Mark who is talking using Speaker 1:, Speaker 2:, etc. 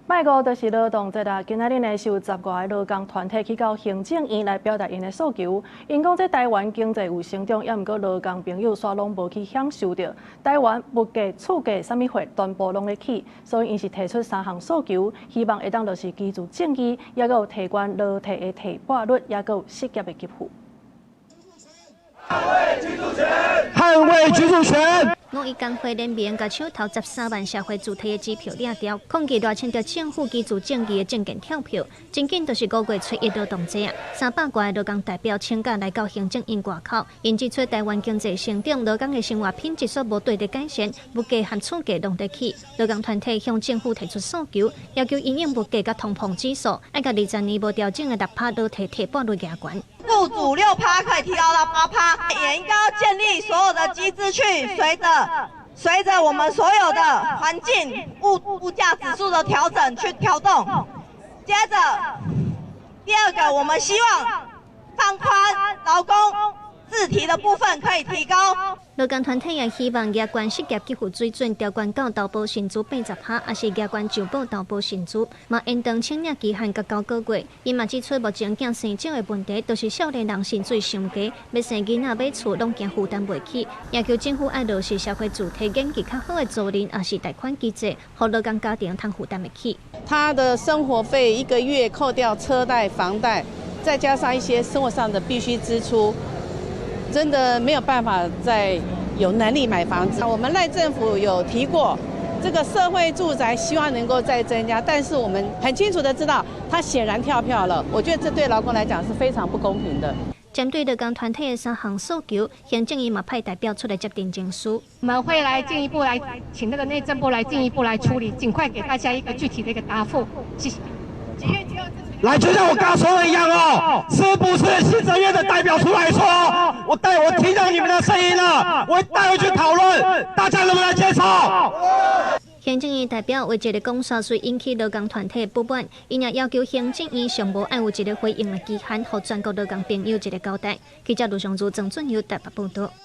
Speaker 1: 拜五就是勞動節啦，今仔日呢是有十外个勞工團體去到行政院來表達𪜶的訴求。𪜶講這台灣經濟有成長，抑毋過勞工朋友煞攏無去享受著。台灣物價、厝價、啥物貨全部攏咧起，所以𪜶是提出三項訴求，希望會當落實居住正義，抑閣有提懸勞退的提撥率，抑閣有失業的給付。
Speaker 2: 捍衛居住權！捍衛居住權！
Speaker 3: 五一工會聯盟共手頭13萬社會住宅的支票領掉，抗議賴清德政府居住正義的政見跳票。真緊就是5月初一勞動節啊！300外個勞工代表請假來到行政院外口，𪜶指出台灣經濟成長，勞工的生活品質煞無綴著改善，物價和厝價攏佇起。勞工團體向政府提出訴求，要求因應物價佮通膨指數，愛共20年無調整的6趴勞退提撥率加懸。
Speaker 4: 雇主6趴可以提高到8趴，也應該要建立所有的機制去隨著我們所有的環境物價指數的調整去調動。接着，第二個，我們希望放寬勞工自提的部分可以提高。
Speaker 3: 勞工團體也希望加懸失業給付水準調懸到投保薪資80趴，抑是加懸就保投保薪資，嘛延長請領期限到9個月。𪜶嘛指出，目前囝生少的問題，就是少年人薪水傷低，欲生囡仔買厝攏驚負擔袂起，要求政府愛落實社會住宅研究較好的租賃，抑是貸款機制，予勞工家庭通負擔會起。
Speaker 5: 他的生活費一個月扣掉車貸、房貸，再加上一些生活上的必須支出，真的沒有辦法再有能力買房子。我們賴政府有提過，這個社會住宅希望能夠再增加，但是我們很清楚的知道，他顯然跳票了。我覺得這對勞工來講是非常不公平的。
Speaker 3: 針對勞工團體的三項訴求，行政院嘛派代表出來接陳情書。
Speaker 6: 我們會來進一步來請那個內政部來進一步來處理，盡快給大家一個具體的一個答覆。謝謝。
Speaker 2: 來，就像我剛剛說的一樣哦，是不是行政院的代表出來說，我帶我聽到你們的聲音了，我會帶回去討論，大家能不能接受？
Speaker 3: 行政院代表為一个講煞，遂引起勞工團體不滿，𪜶也要求行政院上無愛有一個回應的期限，予全國勞工朋友一個交代。記者盧尚如、曾俊佑台北報道。